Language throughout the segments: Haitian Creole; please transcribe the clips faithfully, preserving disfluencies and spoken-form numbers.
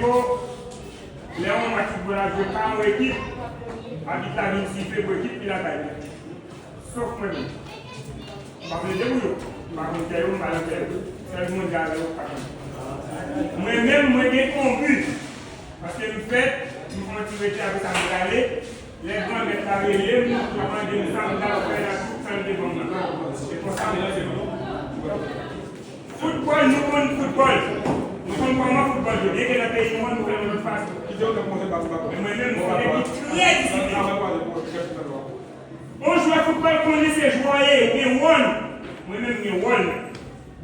Yo, lè yon match foutbòl ap jwe pa yon ekip, abit la vin sifle pou ekip ki lakay li. Sof mwen menm. M pa plede pou yo. M pa konn kè yo, m pa nan kè yo. Sèl moun m te avè yo, pa konn. Mwen menm, mwen gen yon bi. Paske m fèt, m pran ti rete, apre sa m prale. Lè Granmèt la rele m, l ap mande m sa m ta fè nan tout sa l te ban m nan. Se konsa m ranse m. Foutbòl, nou konn foutbòl. Nou konn kòman foutbòl jwe. Byen ke nan peyi nou an, nou fè l yon lòt fason. Men mwen menm, m se yon nèg ki trè disiplinen. Yon jwè foutbòl konnen se jwè w ye, ou gen wòl. Mwen menm, m gen wòl mwen.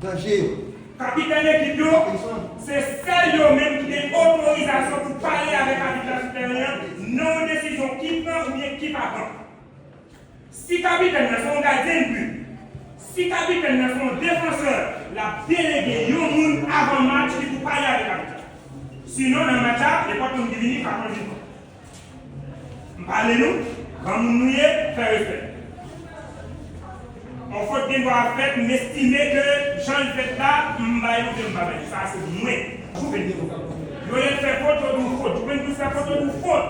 Danje. Kapitèn ekip yo, se sèl yo menm ki gen otorizasyon pou pale avèk abit la sou tèren an, nan yon desizyon ki pran oubyen ki pa pran. Si kapitèn nan se yon gadyen de bi, si kapitèn nan se yon defansè, l ap delege yon moun avan match li pou pale avèk abit la. Sinon, nan match la, nenpòt moun ki vini, pa konn jijman. M pale nou, granmoun nou ye, fè respè. Yon fot gen dwa ap fèt, m estime ke jan l fèt la, m bay ou byen m pa bay ou. Sa se mwen, Juventus. Yo lè fè fot, yo di w fot. Juventus fè fot, yo di w fot.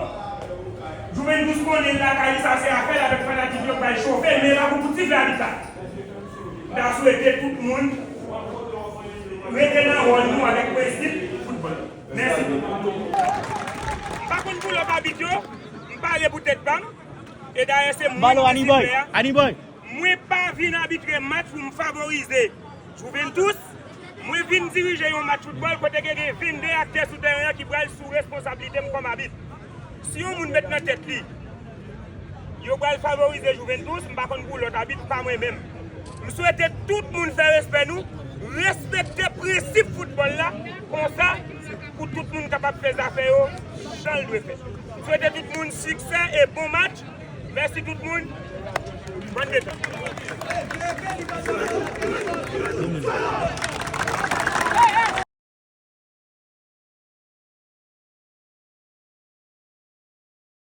Juventus konnen l lakay li, sa se afè l avèk fanatik yo k bay chofe, men l ap pou ti vè abit la. M ta swete tout moun rete nan wòl nou avèk prensip foutbòl. Mèsi. M pa konn pou lòt abit yo, m pale pou tèt pa m. E dayè, se mwen ki sifflè a. Mwen pa vin abitre match pou m favorize Juventus. Mwen vin dirije yon match foutbòl kote ke gen vennde aktè sou tèren an ki pral sou responsablite m kòm abit. Si yon moun met nan tèt li, yo pral favorize Juventus, m pa konn pou lòt abit, pa mwen menm. M swete tout moun fè respè nou, respekte prensip foutbòl la, konsa, pou tout moun kapab fè zafè yo jan l dwe fèt. M swete tout moun siksè e bon match. Mèsi tout moun. Bòn detan.